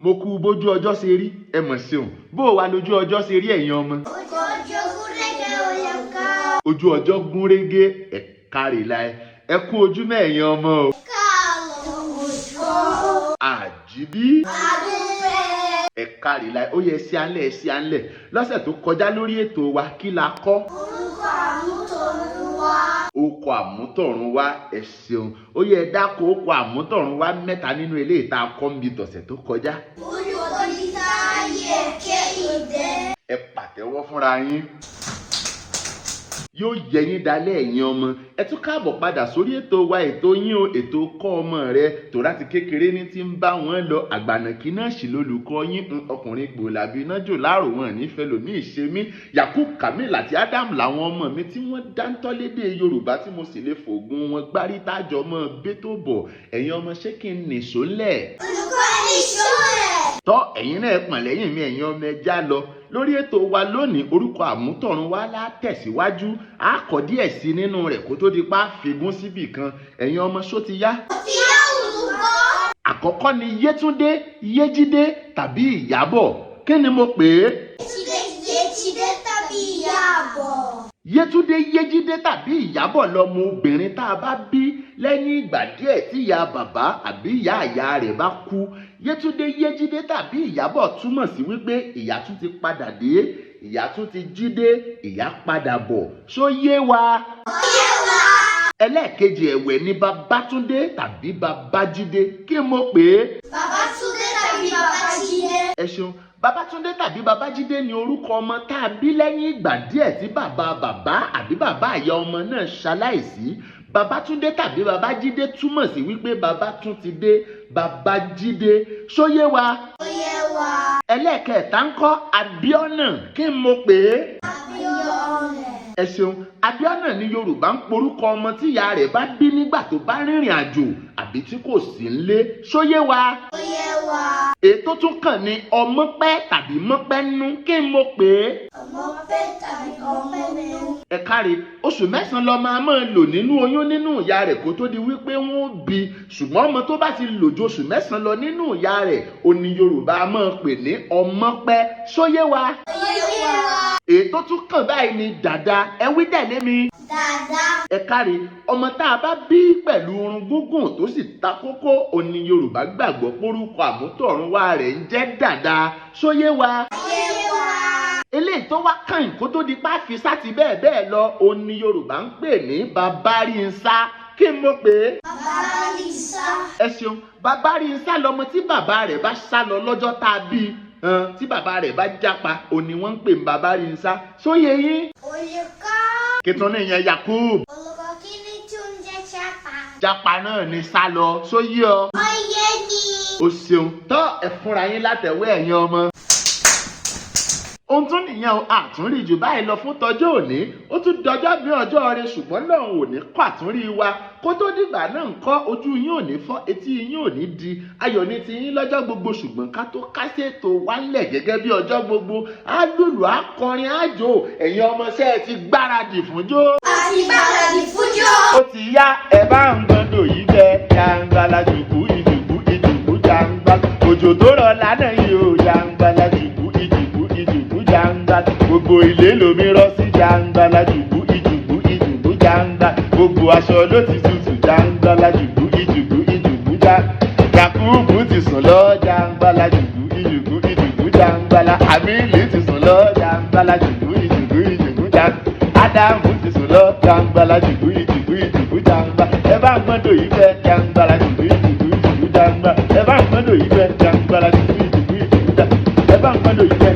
Mo kú bójú ọjọ́ ṣe rí, ẹ mọ̀ ṣeun. Bó o wá lójú ọjọ́ ṣe rí, ẹ̀yin ọmọ? Ojú ọjọ́ gúnrégé, olùkọ́. Ojú ọjọ́ gún régé, ẹ káre láì. Ẹ kú ojúmọ́, ẹ̀yin ọmọ o. Káàlọ́, olùkọ́. Àjíbí. Adúpẹ́. Ẹ káre láì. Ó yẹ sí alẹ́, ẹ sí alẹ́. Lọ́sẹ̀ tó kọjá lórí ètò wa, kí la kọ́? Orúkọ àmútọ̀runwá. Okọ̀ àmútọ̀run wá, ẹ ṣeun. Ó yẹ ẹ dákọ̀ okọ̀ àmútọ̀run wá mẹ́ta nínú ilé ìta kọ́ńbi tọ̀sẹ̀ tó kọjá. Olùkọ́ ní Táyé Kẹ́hìndé. Ẹ pàtẹ́wọ́ fúnra yín, yóò yẹ yín dalẹ̀. Ẹ̀yin ọmọ, ẹ tún káàbọ̀ padà sórí ètò wa, ètò yín o, ètò Kọ́ Ọmọ Rẹ. Tó láti kékeré ní ti ń bá wọn lọ, àgbànàkí náà sì lólùkọ́ yín, ọkùnrin gbòòlàbí iná jò láàrò wọn nífẹ̀ẹ́ lòmí ìṣe mí. Yakub, Kamil àti Adam làwọn ọmọ mi tí wọ́n dáńtọ́ lédè Yorùbá, tí mo sì lè fògùn wọn gbárí tájọ mọ́ bẹ́tò bọ̀. Ẹ̀yin ọmọ, ṣé kí n nìṣó ńlẹ̀? Olùkọ́, ní sọ́ọ̀rẹ̀. Tọ́, ẹ̀yin náà pọ̀n lẹ́yìn mi. Ẹ̀yin ọmọ, ẹja lọ lórí ètò wa lónìí. Orúkọ àmútọ̀run wa látẹ̀síwájú, á kọ́ díẹ̀ sí nínú rẹ̀ kó tó di pa fìgún síbì kan. Ẹ̀yin ọmọ, ṣó ti yá? Ti yá, olùkọ́. Àkọ́kọ́ ni Yétúndé, Yéjídé tàbí Ìyábọ̀. Kí ni mo pè é? Yéjídé, Yéjídé tàbí Ìyábọ̀. Yétúndé, Yéjídé tàbí Ìyábọ̀ lọmọ obìnrin tá a bá bí lẹ́yìn ìgbà díẹ̀ tí ìyá bàbá àbí ìyá ìyá rẹ̀ bá kú. Yétúndé, Yéjídé tàbí Ìyábọ̀ túmọ̀ sí wípé ìyá tún ti padà dé, ìyá tún ti jí dé, ìyá padà bọ̀. Ṣó yé wa? Yé wa. Ẹlẹ́ẹ̀kejì ẹ̀wẹ̀ ní Babátúndé tàbí Babájídé. Kí mo pè é? Babátúndé tàbí Babájídé. Ẹ ṣeun. Babátúndé tàbí Babájídé ni orúkọ ọmọ tá a bí lẹ́yìn ìgbà díẹ̀ tí bàbá bàbá àbí bàbá ìyá ọmọ náà ṣaláìsí. Babátúndé tàbí Babájídé túmọ̀ sí wípé bàbá tún ti dé, Babájídé. Ṣóyé wa? Ó yé wa. Ẹlẹ́ẹ̀kẹta ń kọ́? Abíọ́nà. Kí n mo pè é? Abíọ́nà. Ẹ ṣeun. Abíọ́nà ní Yorùbá ń porúkọ ọmọ tí ìyá rẹ̀ bá bí nígbà tó bá rìnrìn àjò àbí tí kò sí nílé. Ṣóyé wa? Ó yé wa. Ètò tún kàn ní Ọmọpẹ́ tàbí Mọ́pẹ́nú. Kí n mo pè é? Ọmọpẹ́ tàbí Ọmọpẹ́nú. Ẹ káre. Oṣù 9 lọ́mọ a máa lò nínú oyún nínú ìyá rẹ̀ kó tó di wípé wọ́n ó bí. Ṣùgbọ́n ọmọ tó bá ti lò ju oṣù 9 lọ nínú ìyá rẹ̀, ó ní Yorùbá a máa pè ní Ọmọpẹ́. Ṣóyé wa? Ó yé wa. Ètò tún kàn báyìí ni Dàda. Ẹ wí tẹ̀lé mi. Dàda. Ẹ káre. Ọmọ tá a bá bí pẹ̀lú irun gúngùn tó sì ta kókó, ó ní Yorùbá gbàgbọ́ pórúkọ àmútọ̀runwá rẹ̀ ń jẹ́ Dàda. Ṣóyé wa? Ó yé wa. Eléyìí tó wá kàn kó tó di páfi sáti bẹ́ẹ̀ bẹ́ẹ̀ lọ, òun ni Yorùbá ń pè ní Babárínsá. Kí n mo pè é? Babárínsá. Ẹ ṣeun. Babárínsá lọmọ tí bàbá rẹ̀ bá sá lọ lọ́jọ́ tá a bí i, tí bàbá rẹ̀ bá jápa, òun ni wọ́n ń pè ní Babárínsá. Ṣóyé yín? Olùkọ́. Kí tún ní ìyẹn, Yakub? Olùkọ́, kí ni tún jẹ́ jápa? Jápa náà ni sá lọ. Ṣóyé ọ? Ó yé mi. O ṣeun. Tọ́, ẹ fúnra yín látẹ̀wé, ẹ̀yin ọmọ. Ohun tún nìyẹn o. Àtúnrí jù báyìí lọ fún tọjọ́ òní. Ó tún dọjọ́ bí ọjọ́ rẹ, ṣùgbọ́n lọ́hùn ò ní kọ́ àtúnrí wa. Kó tó dìgbà náà ńkọ́, ojú yín ò ní fọ́, etí yín ò ní di, ayọ̀ ní ti yín lọ́jọ́ gbogbo. Ṣùgbọ́n ká tó kásètò wálẹ̀ gẹ́gẹ́ bí ọjọ́ gbogbo, á lùlù, á kọrin, á jó. Ẹ̀yin ọmọọṣẹ́, ẹ ti gbáradì fún jó? Àti gbáradì fújó. Ó ti yá, ẹ bá ń gbọ́ndọ̀ yìí bẹ́. Jàǹgbàlà jùkú ìjùkú ìjùkú jàǹgbàlà, òjò tó rọ̀ lánàá yìí ó. Jàǹgbàlà jùkú ìjùkú ìjùkú jàǹgbàlà, gbogbo ilé lomi rọ́ sí. Jàǹgbàlà jùkú ìjùkú ìjùkú jàǹgbàlà, gbogbo aṣọ ló ti tutù. Jàǹgbàlà jùkú ìjùkú ìjùkú jà, Yakubu ti sùn lọ. Jàǹgbàlà jùkú ìjùkú ìjùkú jàǹgbàlà, Amílì ti sùn lọ. Jàǹgbàlà jùkú ìjùkú ìjùkú jàǹgbàlà, Ádámù ti sùn lọ. Jàǹgbàlà jùkú ìjùkú ìjùkú jàǹgbà, ẹ bá ń gbọ́dọ̀ yìí fẹ́. Jàǹgbàlà jùkú ìjùkú ìjùkú jàǹgbà, ẹ bá ń gbọ́dọ̀ yìí fẹ́. Jàǹgbàlà jùkú ìjùkú ìjùkú jà, ẹ bá ń gbọ́dọ̀ yìí fẹ́.